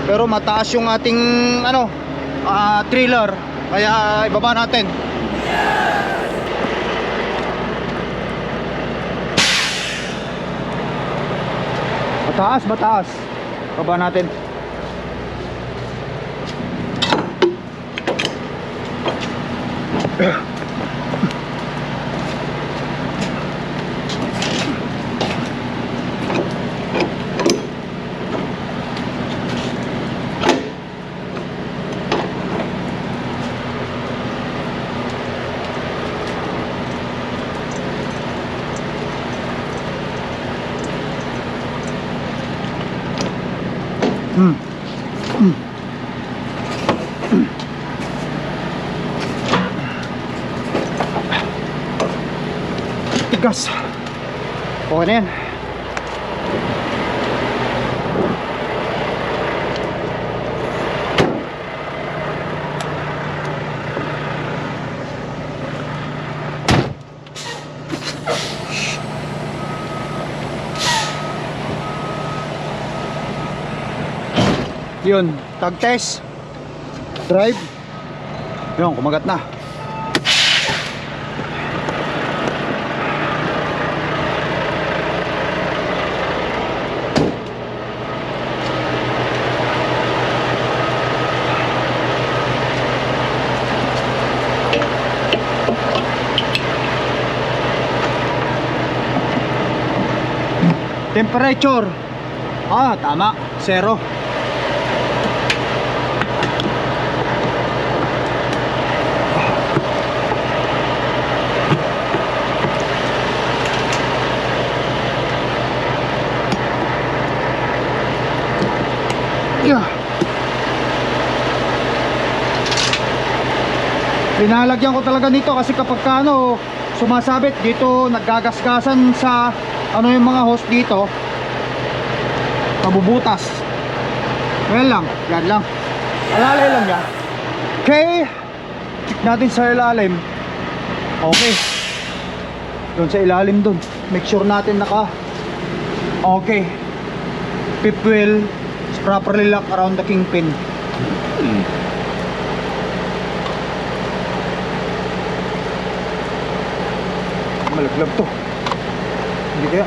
pero mataas yung ating ano, trailer, kaya ibaba natin. Mataas, baba natin. Tigas. Okay na yan. Yun, tag test, drive. Yun, kumagat na. Temperature, tama, 0. Linalagyan ko talaga nito kasi kapag sumasabit dito, naggagasgasan sa yung mga hose dito, mabubutas. Yan lang, alalay lang yan. Okay, check natin sa ilalim. Okay, doon sa ilalim doon, make sure natin okay. Fifth wheel is properly locked around the kingpin. Malaglag to. Hindi kaya?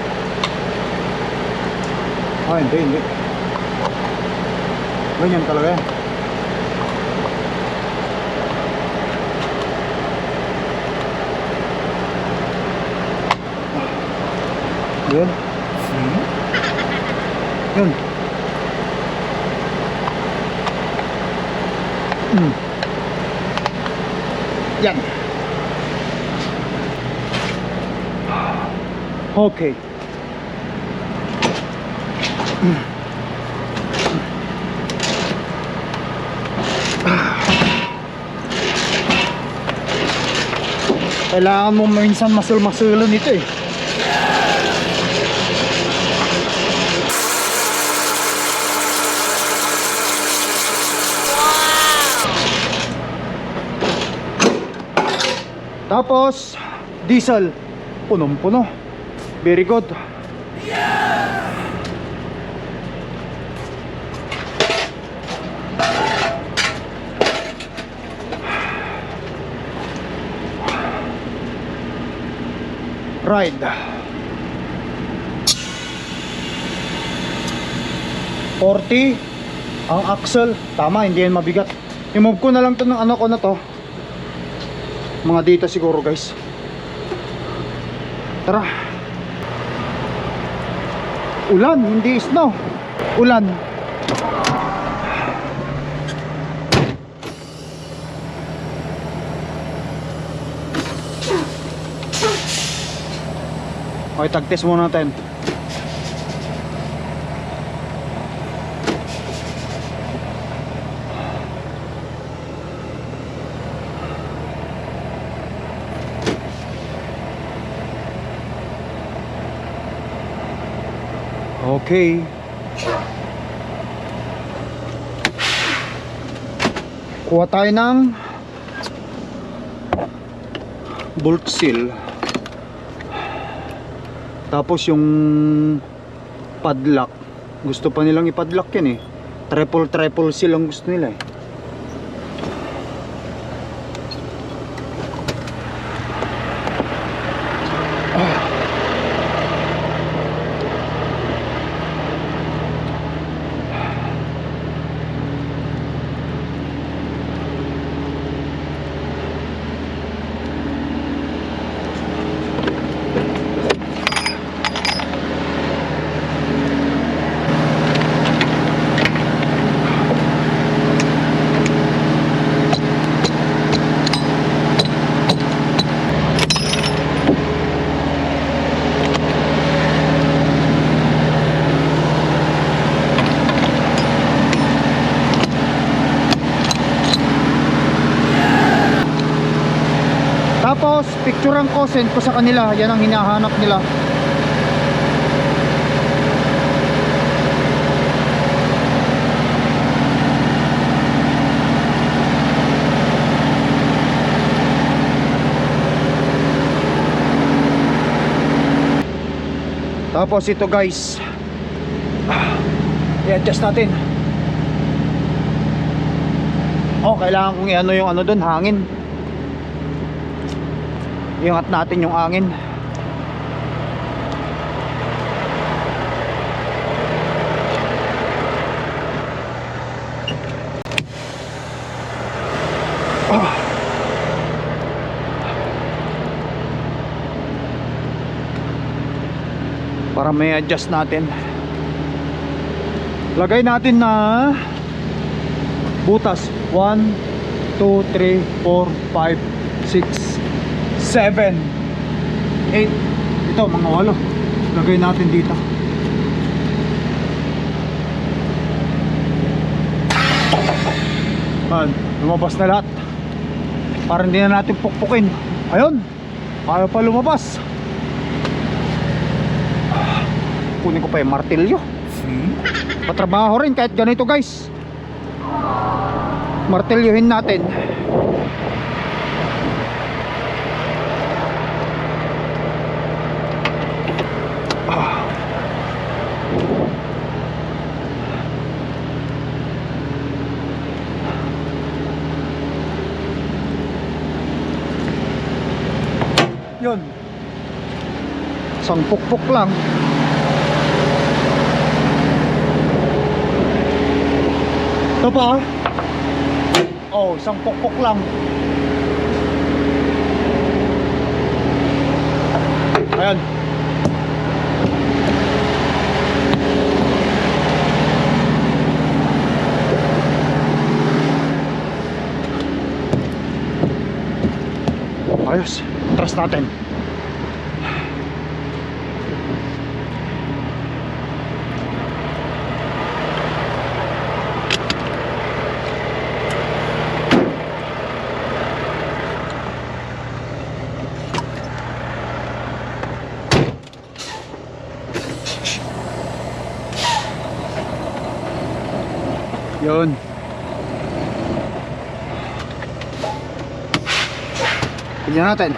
Hindi. Ganyan talaga yan. Yun. Yun. Yan. Okay. Kailangan mo minsan masul-masulan ito eh. Tapos diesel, punong-puno. Very good. Ride 40 ang axle. Tama, hindi yan mabigat. I-move ko na lang to ng ko na to. Mga dito siguro guys. Tara. Ulan, hindi snow. Ulan. Okay, tag-test muna natin. Okay. Kuha tayo ng bolt seal. Tapos yung padlock, gusto pa nilang ipadlock yan eh. Triple silang gusto nila eh. Tapos picturean ko, send ko sa kanila. Yan ang hinahanap nila. Tapos ito guys, i-adjust natin. Oh, kailangan kong i-ano yung ano doon, hangin. Iangat natin yung hangin. Para may adjust natin. Lagay natin na butas 1, 2, 3, 4, 5, 6, 7, 8. Ito mga 8. Lagay natin dito. Lumabas na lahat. Para hindi na natin pukpukin. Ayun, kaya pa lumabas. Kunin ko pa yung martilyo. Patrabaho rin kahit ganito guys. Martilyohin natin. Yun. Isang pukpok lang. Ito pa. Oh, isang pukpok lang. Ayan. Ayos. Trust natin. Yun. Tignan natin.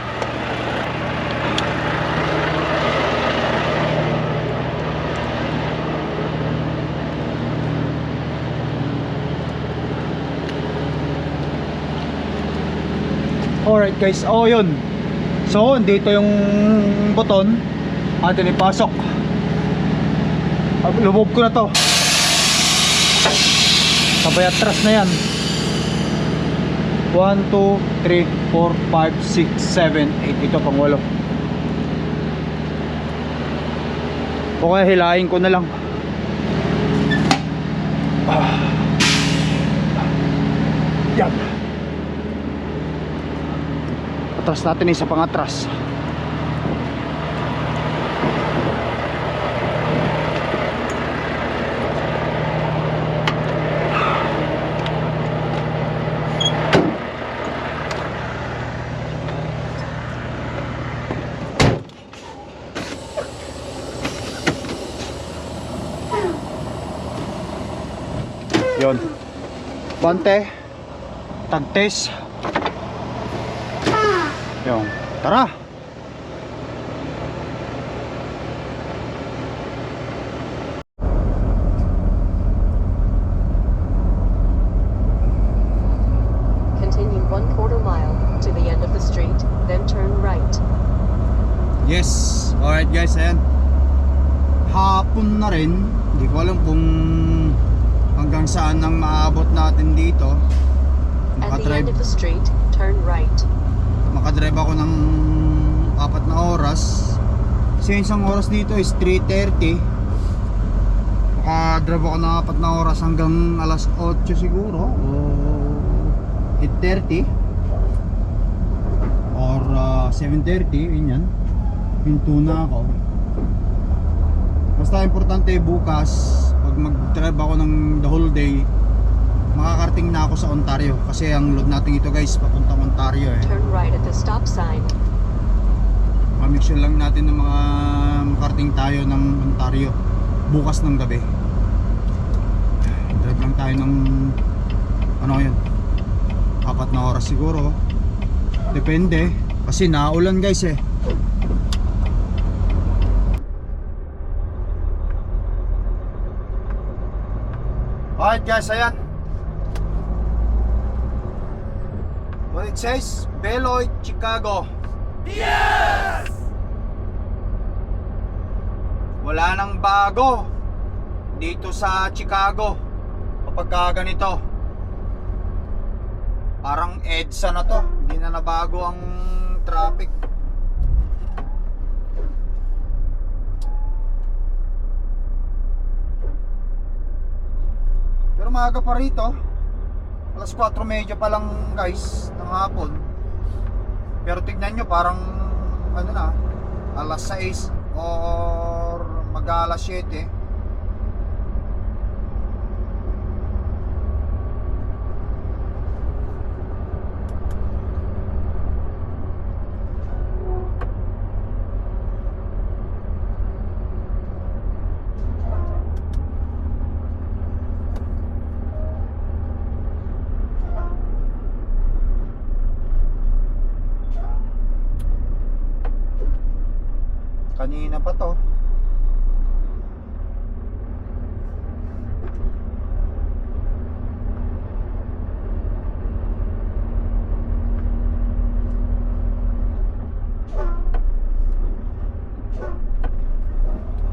Alright guys, oh yun. So, dito yung buton. Atin ipasok. Lubog ko na to. Sabay atras na yan. 1, 2, 3, 4, 5, 6, 7, 8. Ito pang 8. O kaya hilahin ko na lang. Yan. Atras natin isa pang atras. Yun. Bante. Tagtes. Yung, tara. Alright guys, ayan. Hapon na rin. Hindi ko alam kung hanggang saan nang maabot natin dito. At the end of the street, turn right. Makadrive ako ng 4 na oras. Kasi isang oras dito is 3:30. Makadrive ako ng 4 na oras hanggang alas 8 siguro o 8:30 or 7:30, yun yan. Hinto na ako. Basta importante bukas pag mag-drive ako ng the whole day, makakarating na ako sa Ontario. Kasi ang load natin ito guys papuntang Ontario eh. Turn right at the stop sign. Make sure lang natin na mga makarating tayo ng Ontario bukas ng gabi. Drive lang tayo ng ano yun, 4 na oras siguro. Depende kasi naulan guys eh. Alright guys, ayan. What it says, Beloit, Chicago. Yes! Wala nang bago dito sa Chicago kapag ganito. Parang EDSA na to. Hindi na nabago ang traffic. Pero maaga pa rito. Alas 4:30 pa lang guys ng hapon. Pero tignan nyo parang ano na, alas 6 or mag-alas 7. Kanina pa to.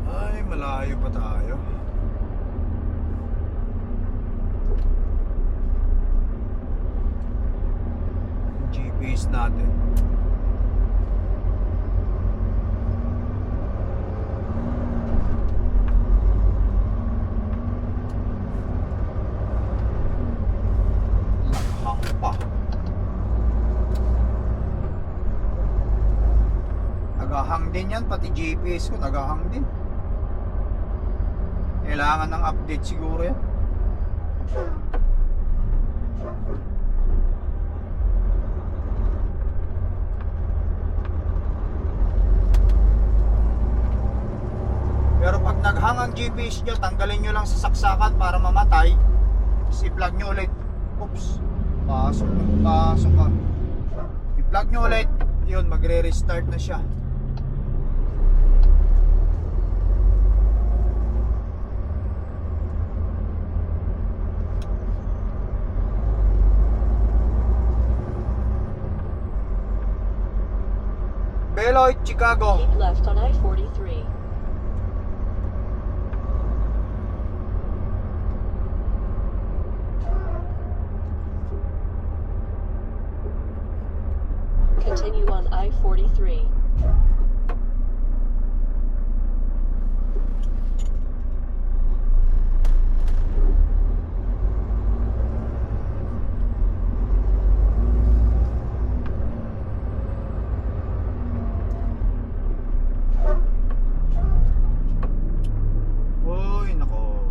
Ay, malayo pa tayo. GPS natin. Nagahang din yan, pati GPS ko nagahang din. Kailangan ng update siguro yan. Pero pag naghang ang GPS nyo, tanggalin nyo lang sa saksakan para mamatay. Tapos i-plug nyo ulit. Oops, pasok ka. I-plug nyo ulit, yun, magre-restart na siya. Beloit, Chicago. Keep left on I-43. Continue on I-43. Uy, nako.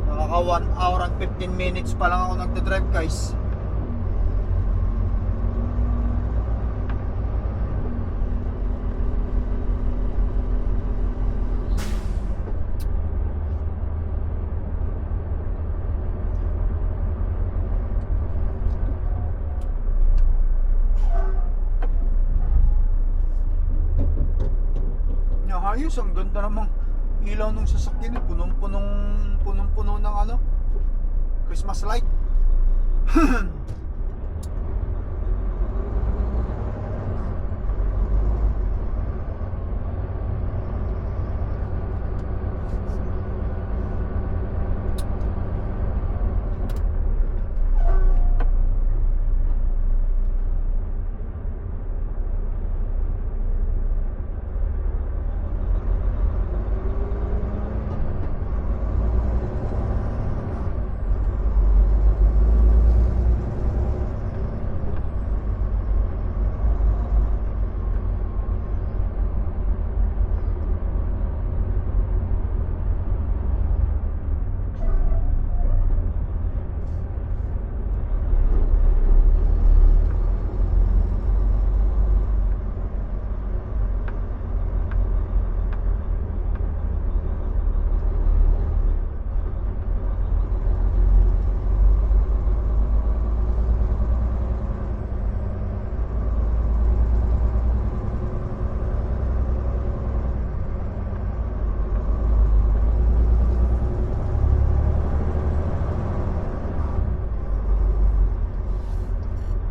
Nakaka 1 hour and 15 minutes pa lang ako nagdadrive guys. Ayos, ang ganda namang ilaw ng sasakyan, punong-puno ng ano, Christmas light.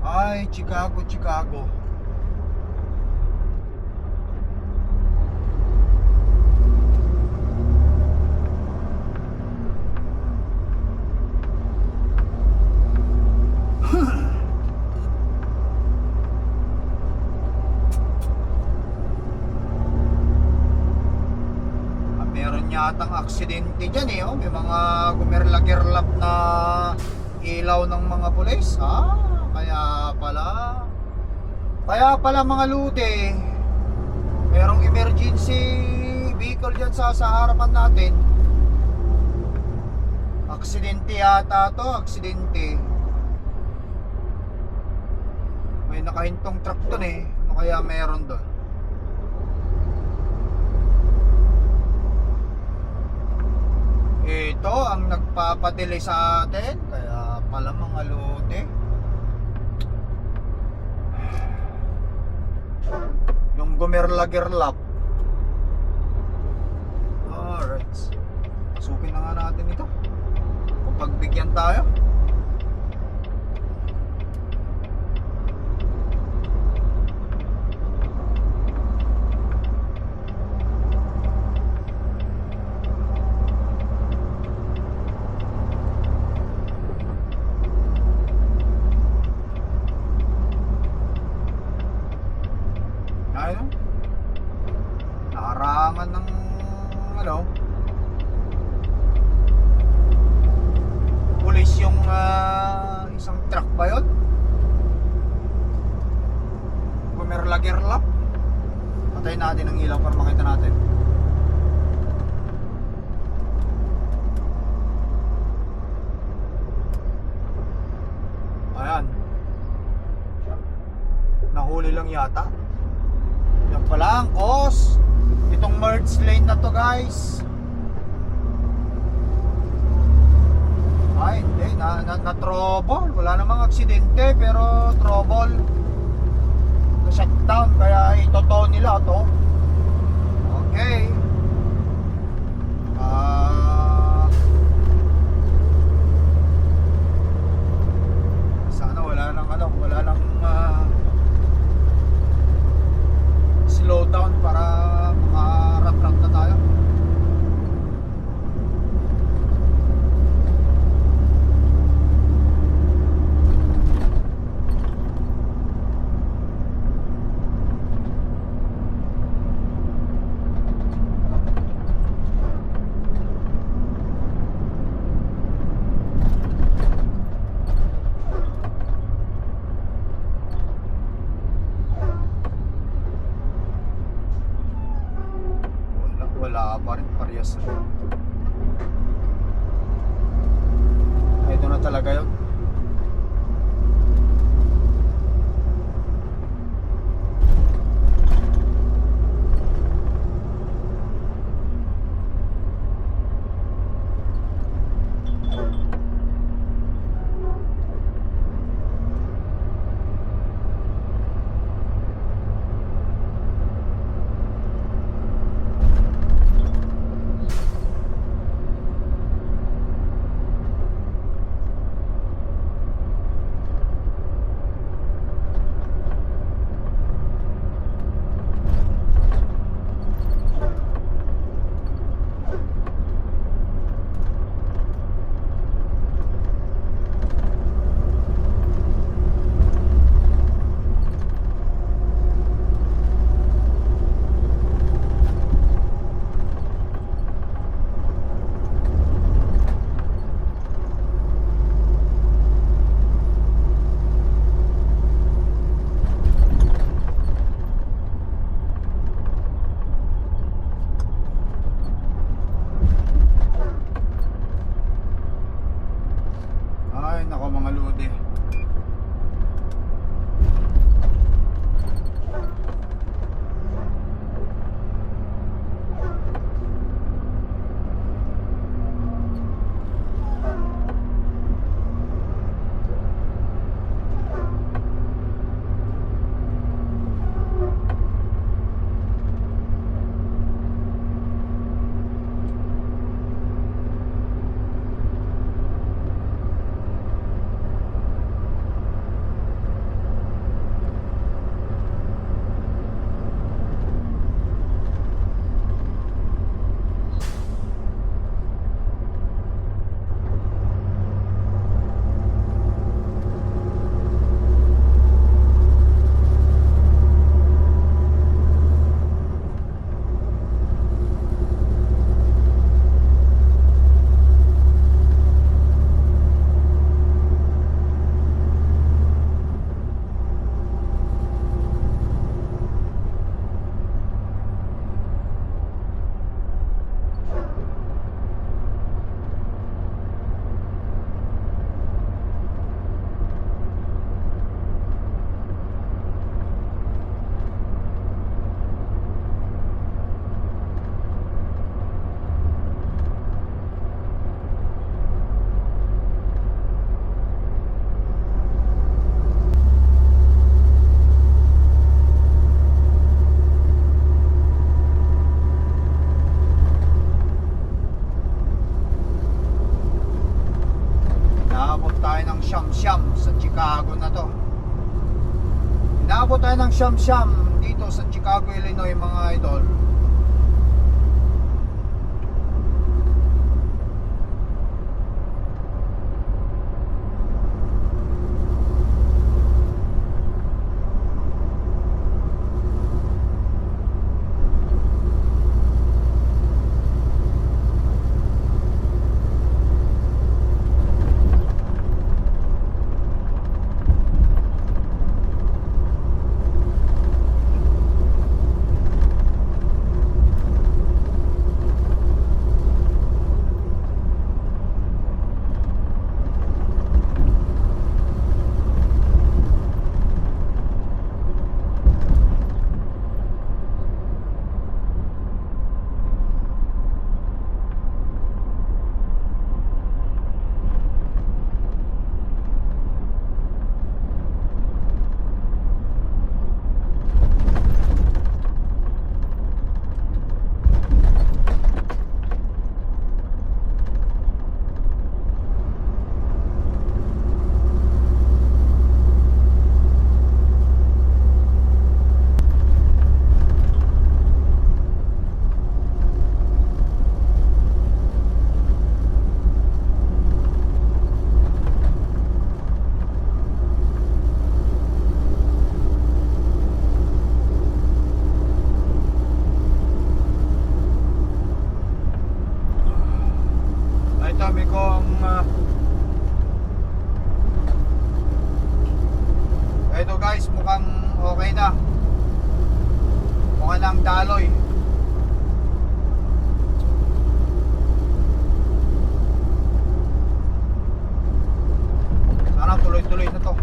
Ay, Chicago, Chicago. Meron yatang aksidente dyan eh, oh. May mga gumerla-gerlap na ilaw ng mga pulis. Kaya pala mga lute, merong emergency vehicle dyan sa harapan natin. Aksidente yata to, aksidente. May nakahintong truck dun eh. Ano kaya meron dun? Ito ang nagpapadeli sa atin. Kaya pala mga lute. Yung gumerla-gerlap. Alright. Pasukin na nga natin ito. Kung pagbigyan tayo. Ayun. Nakarangan ng pulis yung isang truck ba yun? Gumerla-gerlap. Patayin natin ang ilaw para makita natin. Ayan. Nahuli lang yata. Yan pala ang cause. Itong merge lane na to, guys. Ay, hindi. Na-trouble. Wala namang aksidente, pero trouble. Na-shutdown. Kaya ito nila to. Okay. Sana wala nang slow down para makarat-rat na tayo. Wala pa rin, parehas rin. Ito na talaga yun. Siyam-Siyam dito sa Chicago, Illinois mga idol. Dami kong ito guys, mukhang okay na. Mukhang lang daloy. Sana tuloy-tuloy na to.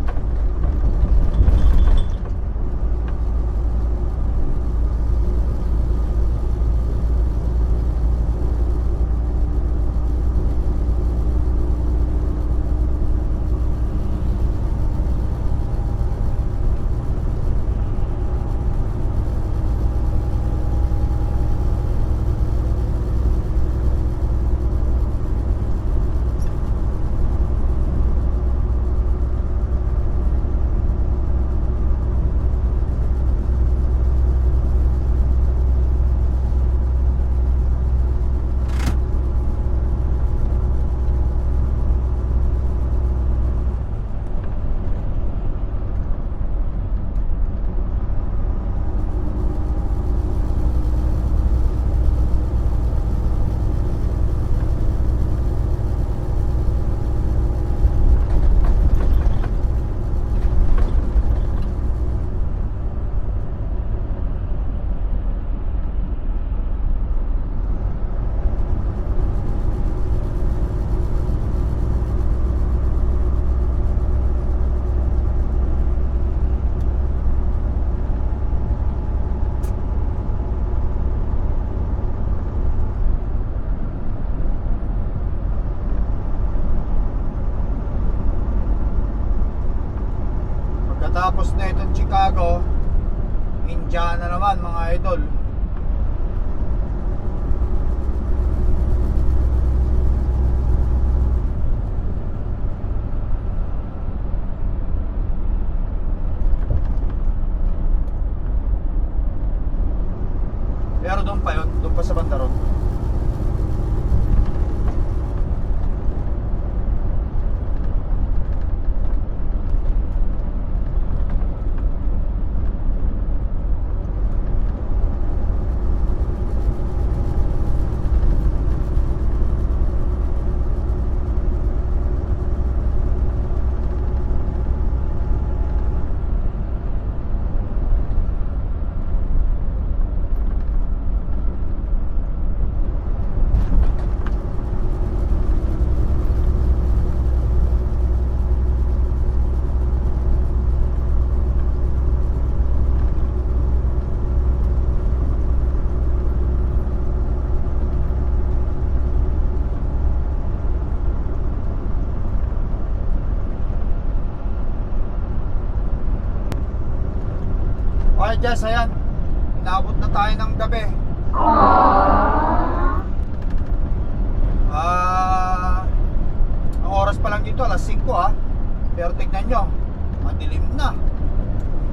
Tapos na itong Chicago, Indiana naman mga idol. Pero doon pa yun, doon pa sa banda ron. Okay Jess, ayan, inabot na tayo ng gabi. Ang oras pa lang dito, alas 5 Pero tignan nyo, madilim na.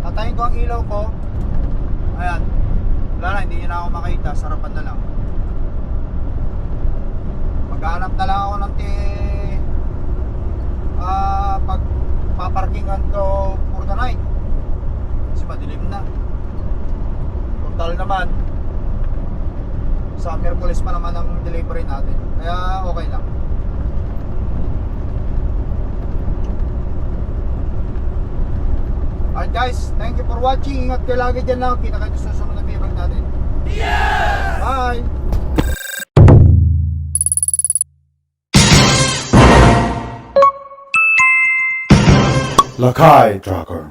Tatayin ko ang ilaw ko. Ayan. Wala na, hindi nyo na ako makita. Sarapan na lang. Maghanap na lang ako ng pag paparkingan ko for the night. Kasi madilim na. Total naman sa Miyerkules pa naman ang delivery natin. Kaya okay lang. Alright guys, thank you for watching. Ingat kayo lagi dyan lang. Kita kayo sa susunod na vlog natin. Yeah! Bye! Lakai Tracker.